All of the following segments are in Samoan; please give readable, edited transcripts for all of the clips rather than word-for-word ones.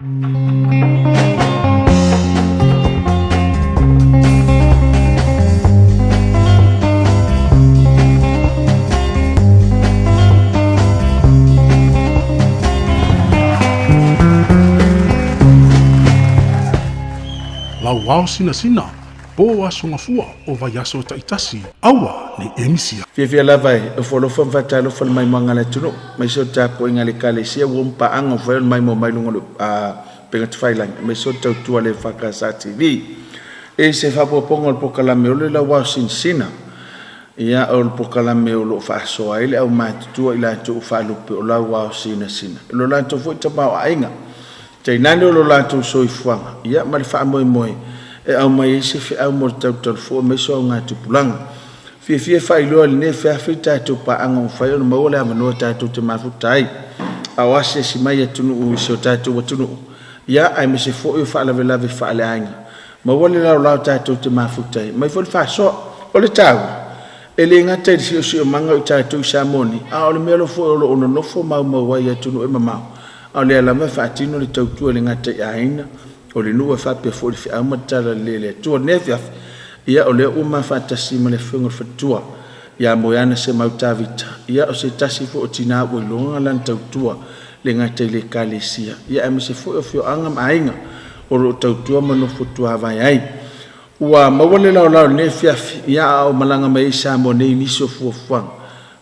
Lauao sinasina, po aso gafua o vaiaso taitasi, aua ne i e misia. Fiafia lava e ofoalofa ma faatalofa le maimoaga a le atunuu, aemaise o le tapuaiga a le Ekalesia ua uma paaga ua fai ona maimoa mai luga o le upega tafailagi, aemaise o le tautua a le EFKS TV. I se faaopoopoga o le polokalame o le Lauao Sinasina, ia o le polokalame o lo o faasoa ai le aumatutua i latou ua faalupe o Lauao Sinasina, i lo latou foi tamaoaiga, tainane o lo latou soifuaga, ia ma le faamoemoe e aumai ai se feau mo le talutalufua aemaise o augatupulaga. Fiafia e faailoa i lenei afiafi le tatou paaga ua mafai ona maua le avanoa tatou te mafuta ai a o asiasi mai atunuu i si o tatou atunuu, ia aemaise foi o faalavelave faaleaiga. Maua le laolao tatou te mafuta ai, mai foi le faasoa. O le taua, e le gata i le siosiomaga o i tatou i Samoa nei, a o le mea foi o lo o nonofo maumau ai i atunuu e mamao, a o lea lava e faatino le tautua e le gata i aiga, o le nuu e faapea foi le feau ma le tala lelei a le Atua. I lenei afiafi, ia o lea ua ma faatasi ma le Afioga i le Faletua ia Moeana Semau Tavita, ia o se tasi foi o tina ua iloga lana tautua le gata i le Ekalesia, ia aemaise foi o afioaga ma aiga o lo o tautua ma nofo tuavae ai. Ua maua le laolao i lenei afiafi, ia a o malaga mai ai i Samoa nei i nisi o fuafuaga.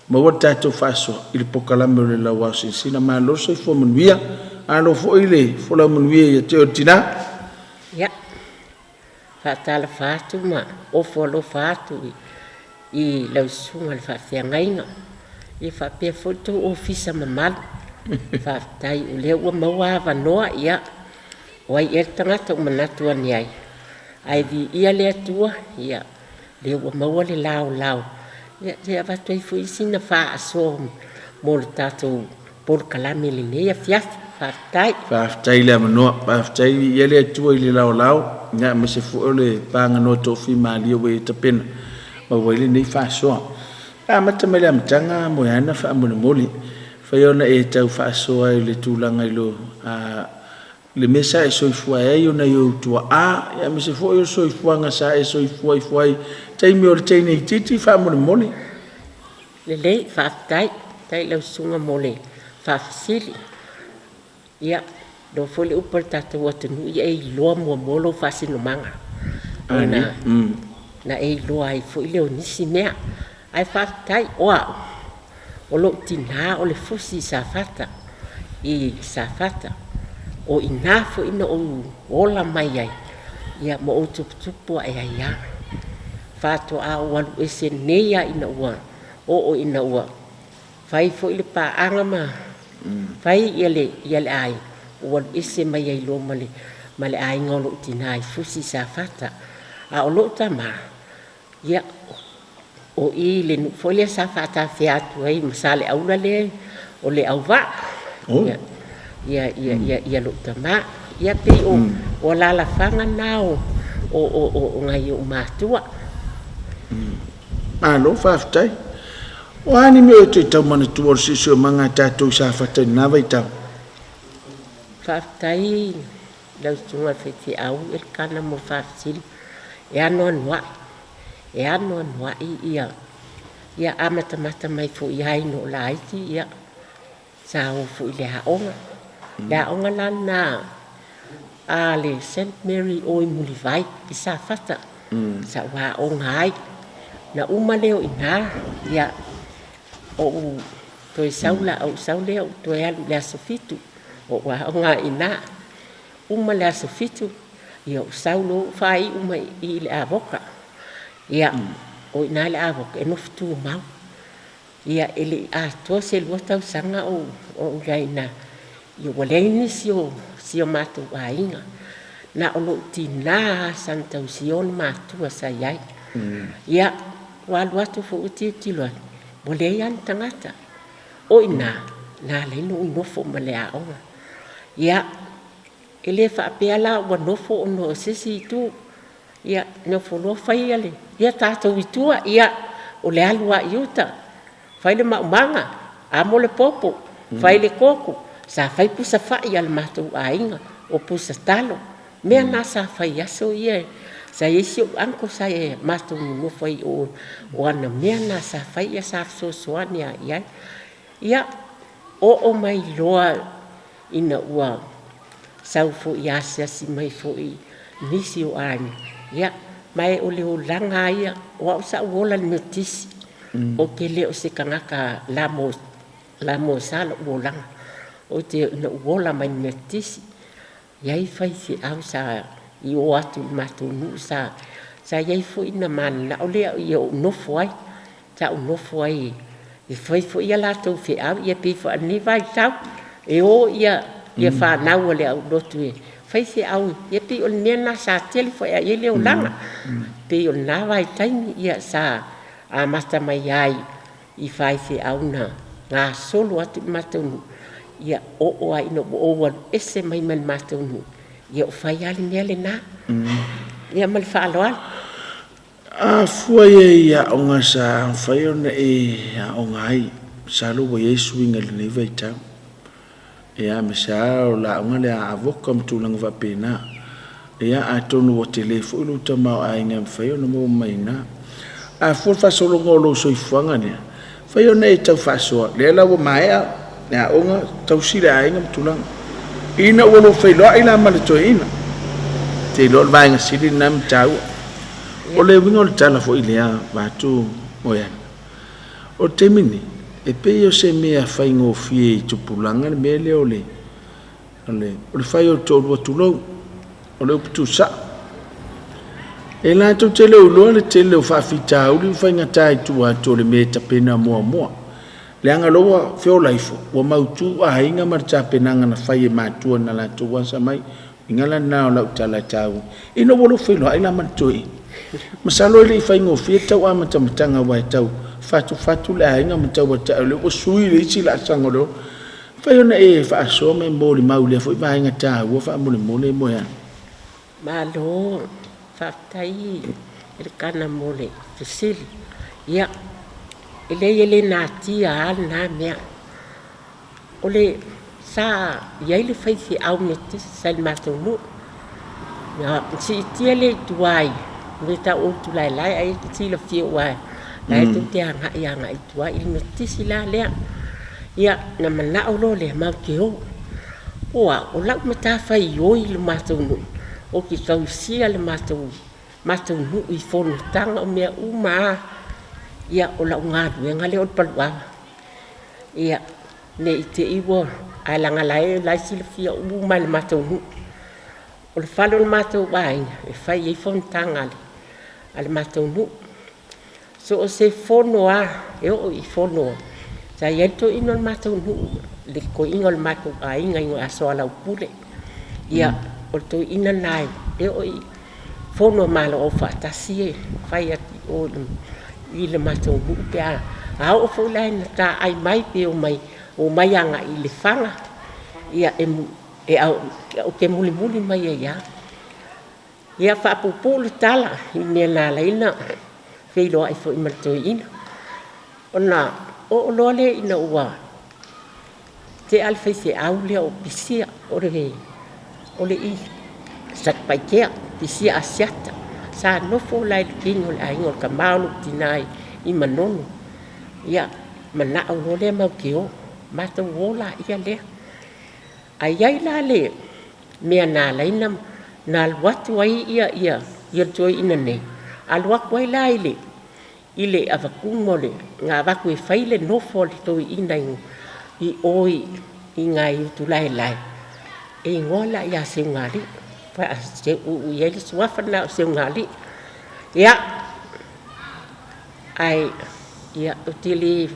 Maua le tatou faasoa i le polokalame o le Lauao Silasila. Malo le soifua manuia. Malo foi le folau manuia ia te oe le tina. Ia, faatalofa atu ma ofo alofa atu i lau susuga i le faafeagaiga, ia faapea foi le tou ofisa mamalu. Faafetai o lea ua maua avanoa, ia, o ai ea le tagata ua manatu ane ai, ae viia le Atua, ia, lea ua maua le laolao, ia, se avatu ai foi sina faasoa mo le tatou polokalame i lenei afiafi. Faafetai. Faafetai le avanoa. Faafetai viia le Atua i le laolao, ia aemaise foi o le paganoa toafimalie ua e tapena maua ai lenei faasoa. E amata mai le amataga Moeana faamolemole, fai ona e tau faasoa i le tulaga i lo le mea sa e soifua ai ona i ou tuaa, ia aemaise foi o le soifuaga sa e soifua ifo ai taimi o le teine itiiti faamolemole. Lelei, faafetai. Faafetai i lau susuga mo le faafesili. Ia, iloa foi le upu a le tatou atunuu, ia e iloa muamua lou faasinomaga ona na e iloa ai foi lea o nisi mea. Ae faafetai, o au, o lou tina o le fusi i Safata, i Safata. O i ina foi na ou ola mai ai, ia ma ou tuputupu ae ai lava. Faatoa ou alu ese nei lava ina ua oo ina ua fai foi le paaga ma fai ia le ia le aiga, ou alu ese mai ai loa ma le ma le aiga o lou tina i Fusi i Safata. A o lou tama, ia, o i le nuu foi lea sa faatafea atu ai ma Saleaula lea o Leauvaa. Oh. Ia, ia, ia, ia, ia lou tama. Ia pei o, mm. o alaalafaga na o, o, o, o, o ngai ou matua. Mm. Malo, faafetai. O a ni mea e toe tau manatua o le siosiomaga a tatou i Safata i lena vaitau? Faafetai lau susuga i le faifeau Elikana mo le faafesili. E anoanoai, e anoanoai ia, ia amatamata mai foi lava ina o laiti, ia, sa o foi i le aoga. Le aoga la lena a le Saint Mary o i Mulivai i Safata, sa ou aoga ai. Na uma lea o i ina, ia, ou toe sau la, ou sau lea ou toe alu i le aso Fitu, ou aoga i ina. Uma le aso Fitu, ia ou sau loa ou faaiu mai i le Avoka. Ia, o i ina i le Avoka e nofo tumau. Ia, e le i atoa se 2 tausaga o ou i ai i ina, ia ua leai nisi o si o matou aiga. Na o lou tina lava sa na tausia ona matua sa i ai. Ia, ua alu atu foi ua tilotilo atu, ua leai lava ni tagata. O i ina, na ala ai ona ou nofo ma le aoga. Ia, e le faapea la ua nofo ona o se isi itu. Ia, nofo loa fai le, ia tatou i tua, ia, o le alu lava i uta, fai le maumaga, amo le popo, fai le koko. Sa fai pusa fai a le matou aiga. o pusa talo. Mea na sa fai i aso ia, sa i ai si ou uncle sa matou nonofo ai i o, o ana mea na sa fai ia sa fesoasoani lava i ai. Ia, oo mai loa ina ua sau foi asiasi mai foi nisi o aiga, ia, ma o le olaga lava ia, o au sa ou ola i le Metotisi, ou te le o se tagata lamosa lou olaga, ou te, na ou ola mai le Metotisi. I ai faifeau sa i o atu i le matou nuu sa sa i ai foi na mananao lea ia ou nofo ai, sa ou nofo ai e fai foi a latou feau ia pei foi o lenei vaitau e o ia ia fanau a le aulotu e fai feau ia pei o le mea lena sa tele foi i ai le olaga. Pei o lena vaitaimi ia sa amata mai ai i faifeau na gasolo atu i le matou nuu, ia oo lava ina ua ou alu ese mai ma le matou nuu, ia o fai lava le mea lena. Ia ma le faaaloalo. A fua i ai i aoga sa mafai ona e aoga ai, masalo ua i ai suiga i lenei vaitau. Ia, aemaise lava o le aoga lea a Avoka ma tulaga faapena. Ia, atonu ua tele foi lou tamaoaiga e mafai ona maua mai i ina. A fua le faasologa o lou soifuaga lea, mafai ona e tau faasoa, lea la ua maea le aoga, tausi le aiga ma tulaga. Ina ua lou feiloai la ma le toeaina, ou te iloa o le vaega sili lena ma taua. O le uiga o le tala foi lea vaeatu Moeani, O le taimi lenei, e pei o se mea faigofie i tupulaga le mea lea o le, o le, o le fai o le toalua, tulou, o le upu tuusao. E latou te le o iloa le tele o faafitauli ma faigata i tua atu o le mea e tapena muamua. Leaga loa ua feola ifo, ua mautu aiga ma le tapenaga na fai e matua na latou asa mai. Uiga la lena o lau tala e taua, ina ua lou feiloai la ma le toeaina. Masalo e le i faigofie le tau amatamataga aua e tau fatufatu le aiga ma tau atae o lea ua sui le isi laasaga o le ola. Mafai ona e faasoa ma e molimau i lea foi vaega taua faamolemole Moeani. Malo, faafetai Elikana mo le fesili. Ia, e leai e le natia lava lena mea. O le sa i ai le faifeau Metotisi sa i le matou nuu. Na siitia lea i tua i mea e tau o Utulaelae ai e te silafia aua o la e tou te agai agai i tua i le Metotisi la lea. Ia, na manao loa lea matou te o. O au, o lau matafaioi i le matou nuu, ou te tausia le matou matou nuu i fonotaga o mea uma lava. Ia, o lau galuega lea o le paluava. Ia, ne i te i ua, ae leaga la e silafia uma e le matou nuu. O le fale o le matou aiga e fai ai fonotaga a le matou nuu. So o se fono lava, e oo i fono sa i ai le toeaina o le matou nuu, le toeaina o le matou aiga i Soalaupule. Ia, o le toeaina lena e oo i fono a Malo Aufaatasi e fai atu i o i le matou nuu pe a oo foi la ina taai mai pe omai, omai agai i Lefaga, ia ou te mulimuli mai ai lava. Ia faapuupuu le tala i mea na ala ai ona feiloai foi ma le toeaina. Ona oo loa lea ina ua tea le faifeau lea o Pisia, o le i Satupaitea, Pisia Asiata. Sa nofo la i le kini o le aiga o le tama o lou tina i Manono. Ia, manao loa lea matou te o, matou o laia lea. Ae i ai la le mea na ala ai ona alu atu ai le toeaina nei, alu atu ai la i le i le avatuga o le, na avatu e fai le nofo a le toeaina i o i nai Utulaelae, e igoa la ia Seugalii, faaseuuu i ai le suafa lena o Seugalii. Ia, ae ia, ou te le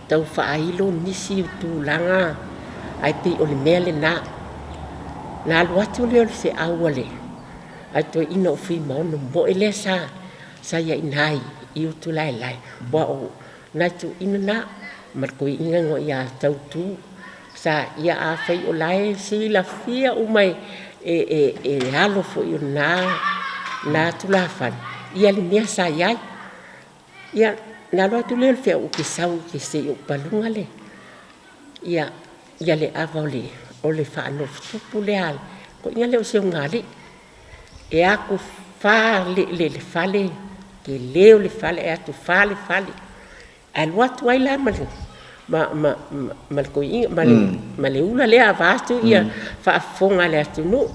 tau faailo nisi o tulaga, ae pei o le mea lena. Na alu atu lea o le feau a le toeaina o Fuimaono Momoe lea sa Sa i ai ina i Utulaelae, aua o nai toeaiina na ma le toeaina lena ia Tautu, sa ia afai o la e silafia uma e alo foi o lena tulafale ia le mea sa i ai. Ia, ona alu atu lea o le feau ou te sau se i ou paluga le ava o O le faanofotupu lea a le toeaina lea o Seugalii. E atufa le fale, tele o le fale ae atufa le fale. Ae alu atu ai la ma le ma le toeaina ma le ula lea vaeatu ia faafofoga a le atunuu.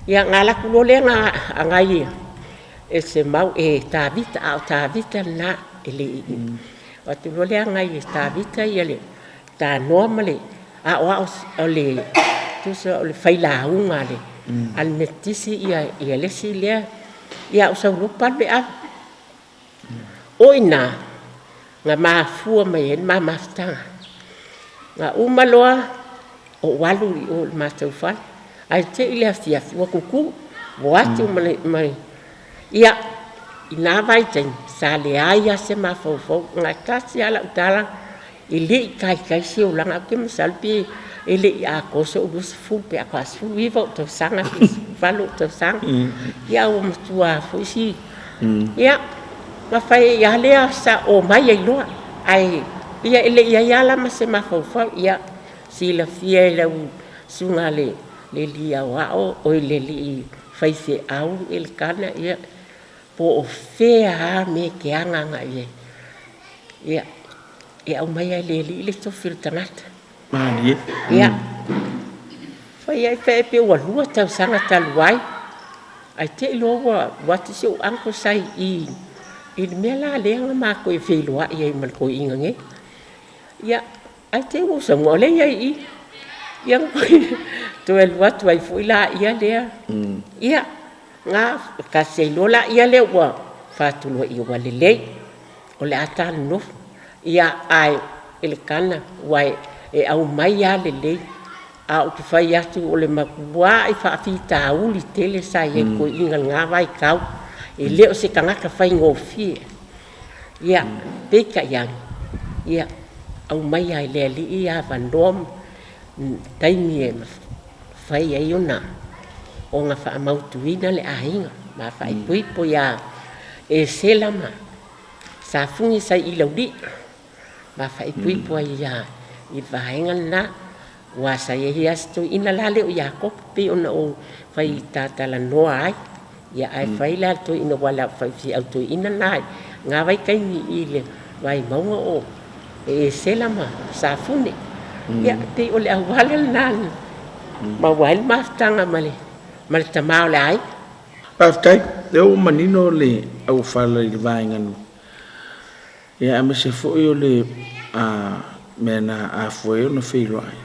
Ia ona alu atu loa lea agai e Semau e Tavita, a o Tavita lena e le i alu atu loa lea agai e Tavita ia le tanoa ma le aoao o le tusa o le failauga a le a le Metotisi ia le isi lea, ia ou sau loa alu le ave. O i ina na mafua mai ai le ma mafutaga. Na uma loa ou alu i o i le matou fale, ae te i le afiafi ua tutu, ua o atu ma le... Ia, i na vaitaimi, sa leai lava se mafaufau, na tasi lava lau tala, e le i taitai se olaga, ou te masalo pe e le i atoa sou 20 pe a faatoa 19 ou tausaga pe 18 ou tausaga. Ia ae ua matua foi si... Ia, na fai ai lava lea sa omai ai loa, ae ia e le i i ai lava la ma se mafaufau. Ia, silafia e lau susuga i le alii aoao, oi le alii faifeau Elikana, ia, po o fea lava mea e te aga agai i ai, ia, e aumai lava e le Alii le tofi o le tagata. Malie. Ia, fai ai fai ai pe ua 2 tausaga talu ai, ae te i loa ua alu atu si ou uncle sa i i i le mea la lea na matou feiloai ai ma le toeaina nei. Ia, ae te i ua ou saunoa o lea e i ai i i. Ia toe alu atu ai foi laia lea. Ia, na tasi ai loa laia lea ua fai atu loa ua lelei, o le a ta nonofo. Ia, ae Elikana, aua e aumai lava lelei, ae ou te fai atu o le matuai faafitauli tele sa i ai i le toeaina i lena vaitau, e le o se tagata faigofie. Ia, peitai ane, ia, aumai lava e le Alii avanoa ma taimi e mafai ai ona faamautuina le aiga ma faaipoipo ia Esera ma Safune sa i Laulii ma faaipoipo ai i le vaega lena. Aua sa i ai lava si toeaina la lea o Iakopo pei ona ou fai tatalanoa ai. Ia ae fai la le toeaina aua o le faifeau toeaina lena i lena vaitaimi i le Vaimauga o Esera ma Safune. Ia pei o le auala lena na maua ai le mafutaga ma le tama o le aiga. Faafetai, o lea ua manino le auofala i le vaega Ia aemaise foi o le mea na afua ai ona feiloai.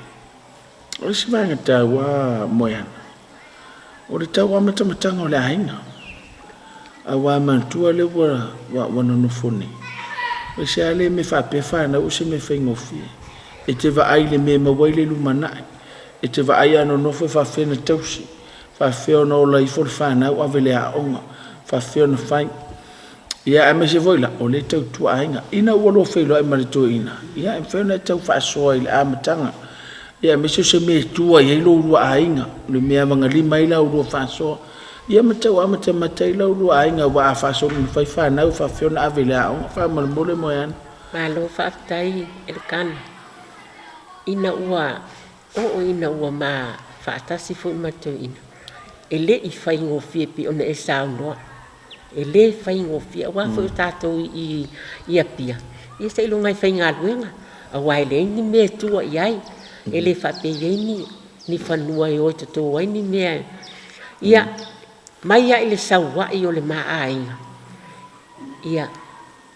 O le isi vaega taua Moeana, o le tau amatamataga o le aiga. Aua manatua lea ua nonofo nei, o se a le mea faapea fanau o se mea faigofie. E te vaai i le mea e maua ai le lumanai, e te vaai a nonofo e faapefea ona tausi, faapefea ona ola ifo le fanau ave i le aoga, faapefea ona fai. Ia aemaise foi la, o lea e tautua aiga. Ina ua lua feiloai ma le toeaina, ia e mafai ona e tau faasoa i le amataga. Ia aemaise o se mea e tua i ai lo ulua aiga, o le mea e avagalima ai la ulua faasoa. Ia ma tau amatamata ai la ulua aiga, aua a faasoa ma fai fanau, e faapefea ona ave i le aoga. Faamolemole Moeana. Malo faafetai Elikana. Ina ua oo ina ua ma faatasi foi ma le toeaina, e le i faigofie pei ona e saunoa. E le faigofie, aua foi o tatou i Apia, ia seiloga e faigaluega, aua e leai ni mea e tua i ai, e le faapea e i ai ni fanua e o e toto ai ni mea. Ia, mai lava i le sau ai o le ma aiga, ia,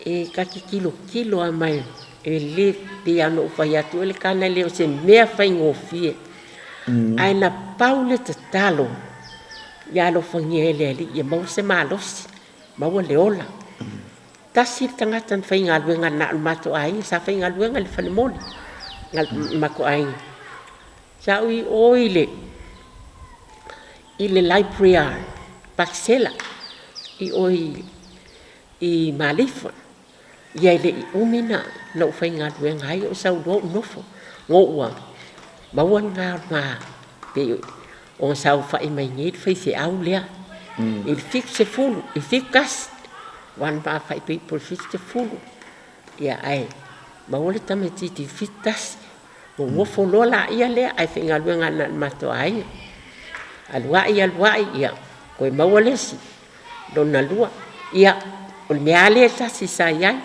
e ta te tilotilo lava mai, e le, pei lava ona ou fai atu, Elikana, e le o se mea faigofie. Ae na pau le tatalo, ia alofagia e le Alii ia maua se malosi, maua le ola. Tasi le tagata na faigaluega na o le matou aiga, sa faigaluega i le falemoli, le matou aiga. Sa ou i o i le i le library a Pakisela i o i Malifa. Ia e le i umi na ou faigaluega ai ou sau loa ou nofo. Ua maua lena o le ma pei ona saofai mai nei le faifeau lea i le 70, i le 71, aua na ma faaipoipo i le 70, ia ae maua le tamaitiiti i le 71. Nonofo loa laia lea ae faigaluega na o le matou aiga. Alu ai alu ai, ia, toe maua le isi, lona lua. Ia, o le mea lava lea e tasi sa i ai.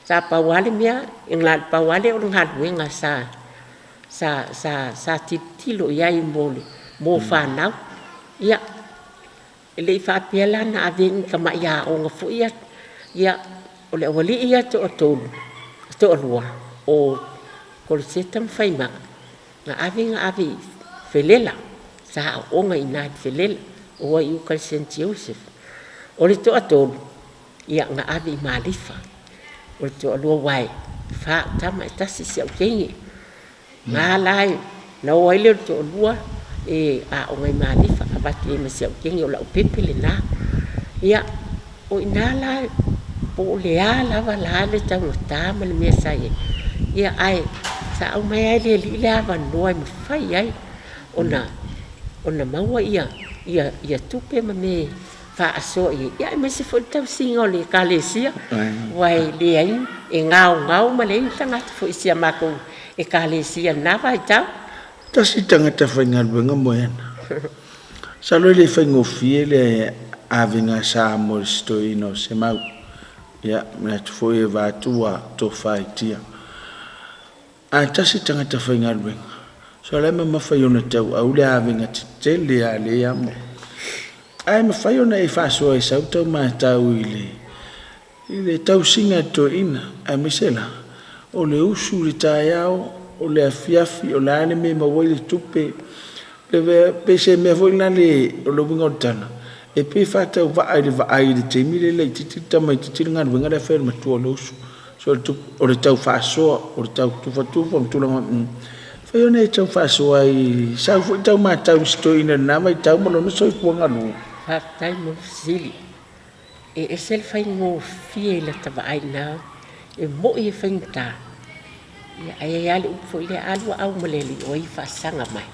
Sa pau lava le mea, na o le pau lava lea o le galuega sa sa sa sa tilotilo i ai mo le mo fanau. Ia, e le i faapea la na ave ni tamai aoga foi ia, ia o le aualii ia e toatolu, toalua o Koloseta ma Faimaka, na ave na ave i Felela, sa aooga i ina i Felela, o ai i uka i le Saint Joseph. O le toatolu, ia na ave i Malifa. O le toalua aua e fa au tama e tasi si au teine. Na la na o ai lea o le toalua e aoga i Malifa, avatu i ai ma si au teine, o lau pepe lena. Ia, o i ina la, po o le a lava la le taugata ma le mea sa i ai, ia ae sa aumai lava e le Alii le avanoa e mafai ai ona maua ia tupe ma mea e faasoa i ai, ia aemaise foi le tausiga o le Ekalesia, aua e leai, e gaogao ma leai ni tagata foi i si a matou Ekalesia i lena vaitau. Tasi tagata faigaluega moeana. Masalo e le faigofie le avega sa mo le sitoina o Semau. Ia, manatu foi e vaeatu ua tofa i tia. Ae tasi tagata faigaluega, so la e mamafa i ona tauau le avega tetele a lea mo. Ae mafai ona e faasoa e sau tau matau i le i le tausiga e toeaina, aemaise la, o le usu i le taeao, o le afiafi, o le a le mea e maua ai le tupe, pe pei se mea foi lale o le uiga o le tala, e pei e faatauvaa i le vaai i le taimi lea e laitiiti le tamaitiiti le galuega lea e fai e le matua o le usu. So o le tau faasoa, o le tau tufatufa ma tulaga fai ona e tau faasoa ai, sau foi tau matau i si toeaina i lena vaitau ma lona soifua galue. Faafetai mo le fesili. E ese le faigofie i lata vaai i ina, e moi e faigata, ia ae i ai lava le upu foi lea, alu au ma le alii o ai e faasaga mai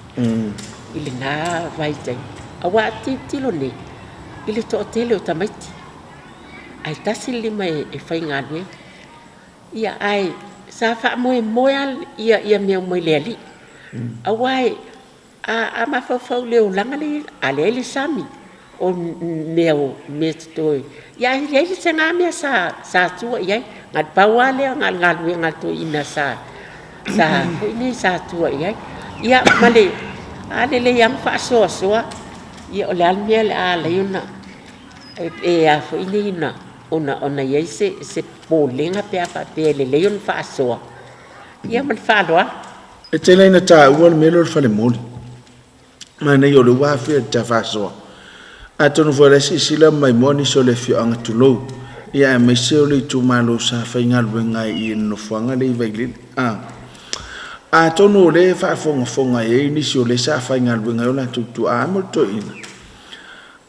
i lena vaitaimi. Aua a tilotilo nei i le toatele o tamaiti, ae tasi le lima e faigaluega. Ia ae sa faamoemoe lava ia mea uma i le Alii, aua a mafaufau i le olaga lea e i ai, a leai le sami, o mea o mea totoe, ia ae leai se na mea sa tua i ai. Na o le pau lava lea na o le galuega a le toeaina sa foi nei sa tua i ai. Ia ma le, a lelei lava ona faasoasoa, ia o le a le mea o le a ala ai ona e a foi nei ona i ai se popolega pe a faapea e lelei ona faasoa. Ia ma le faaaloalo. E tele ina taua le mea lea o le falemoli. Manaia o lea ua afea i le ta faasoa. Atonu foi o la e silasila mai moa nisi o le afioaga tulou, ia aemaise o le itumalo sa faigaluega ai i le nofoaga lea i Vailele. A. Atonu o lea e faafogafoga i ai nisi o lea sa faigaluega ai o latou tuaa ma le toeaina.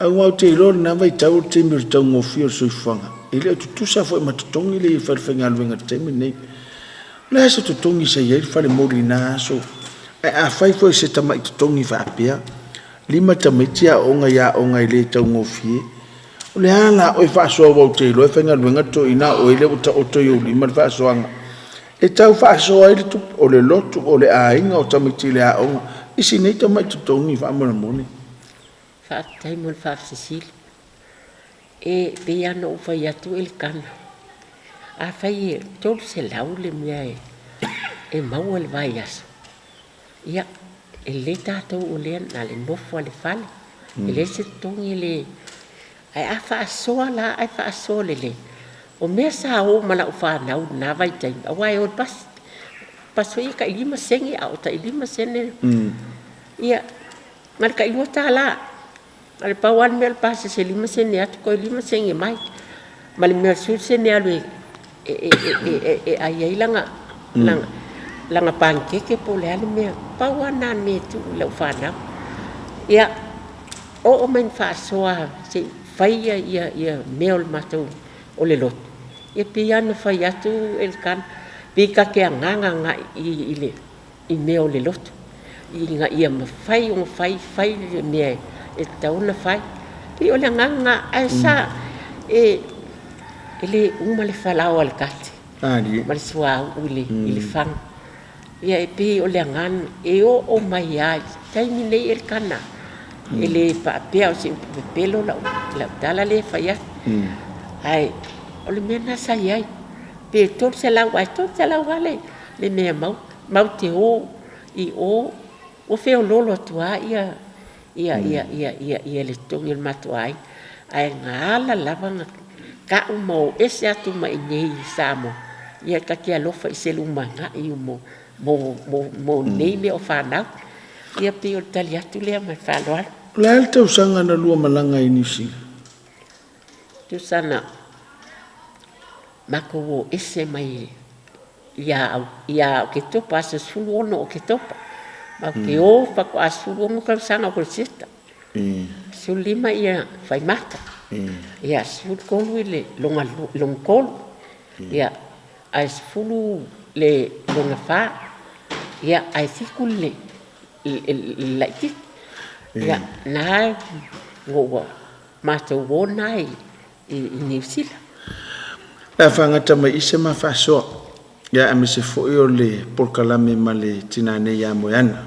Aua ou te iloa o lena vaitau o le taimi o le taugofie o le soifuaga, e le o tutusa foi ma totogi lea i falefaigaluega i le taimi lenei. O le a se totogi sa i ai le fale moli i na aso? Ae afai foi o se tamai totogi faapea, lima tamaiti aoga i aoga e le taugofie, o le a la oe faasoa aua ou te iloa e faigaluega le toeaina a oe lea ua taoto i ou lima le faasoaga. E tau faasoa ai le tupe, o le lotu, o le aiga, o tamaiti i le aoga, i si nei tamai totogi faamolemole. Faafetai mo le faafesili. E pei lava ona ou fai atu Elikana, afai e 300 le mea e maua i le vaiaso, ia, e lelei tatou o lea na o le nofo lava i le fale, e leai se totogi e le... Ae a faasoa la ae faasoa lelei, o mea sa o ma lau fanau i lena vaitaimi, aua e o i le pasi, pasi foi e tai 5 sene a o tai 5 sene, ia, Na o le tai $2. Na o le pau lava le mea o le pasese e 5sene atu toe 5sene mai. Ma le mea o le 10sene e alu e ai ai lana panikeke po o le a le mea. Pau lava lena o le mea e tuu i lau fanau. Ia, oo mai ina faasoa se i fai ia mea o le matou, o le lotu, ia pei lava ona fai atu Elikana, pei ta te agaga agai i le i mea o le lotu, ina ia mafai ona fai, fai le mea e tatau ona fai. E pei o le agaga lena, ae sa, e le uma le falaoa a le kati ma le suauu i le faga. Ia e pei o le agaga e oo mai lava i le taimi nei Elikana, e le faapea o se upu pepelo lau tala lea e fai atu, ae o le mea lena sa i ai, pe $300 ae $300 lava le mea e maua. Matou te o i o, ua feoloolo atu lava le totogi o le matou aiga, ae na ala lava ona tau ma o ese atu ma i inei i Samoa, ia ta te alofa i se lumanai mo nei mea o fanau. Ia pei o le tali atu lea ma le faaaloalo. O le a le tausaga na lua malaga ai i Niu Sila? Tusa na matou o ese mai ia Oketopa, aso 16 o Oketopa. Matou te o faatoa 16 tausaga o Koleseta. 15 ia Faimata. Ia 13 i le lona tolu. Ia ae 10 le lona fa. Ia ae 7 le laitiiti. Ia na ua matou o na i Niu Sila. Le a faagata mai i se ma faasoa, ia aemaise foi o le polokalame ma le tina nei ia Moeana,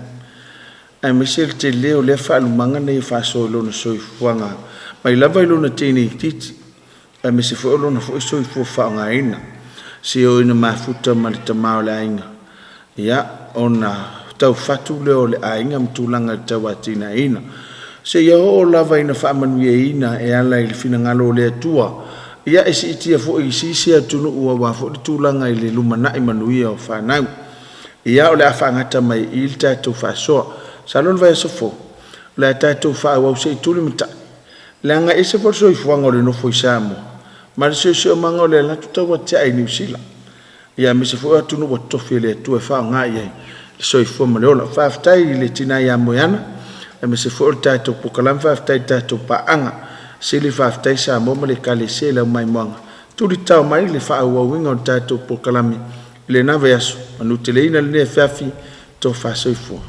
aemaise le tele o lea faalumaga na ia faasoa i lona soifuaga mai lava i lona teine itiiti, aemaise foi o lona foi soifua faaaogaina, seia oo ina mafuta ma le tama o le aiga, ia, ona taufatu lea o le aiga ma tulaga i le tauatiaeina, seia oo lava ina faamanuiaina e ala i le finagalo o le Atua, ia, e siitia foi i isi atunuu aua foi le tulaga i le lumanai manuia o fanau. Ia, o le a faagata mai i i le tatou faasoa. Masalo o le vaiaso fou, o le a tatou faaauau se i tulimatai, leaga e ese foi le soifuaga o le nofo i Samoa ma le siosiomaga o le alu atu tauatiae i Niu Sila. Ia aemaise foi o atunuu ua totofi e le Atua e faaaoga i ai le soifua ma le ola. Faafetai i le tina ia Moeana, aemaise foi o le tatou polokalame, faafetai i le tatou paaga. Sili faafetai Samoa ma le Ekalesia i lau maimoaga tulitao mai le faaauauina o le tatou polokalame i lena vaiaso. Manuteleina lenei afiafi, tofa soifua.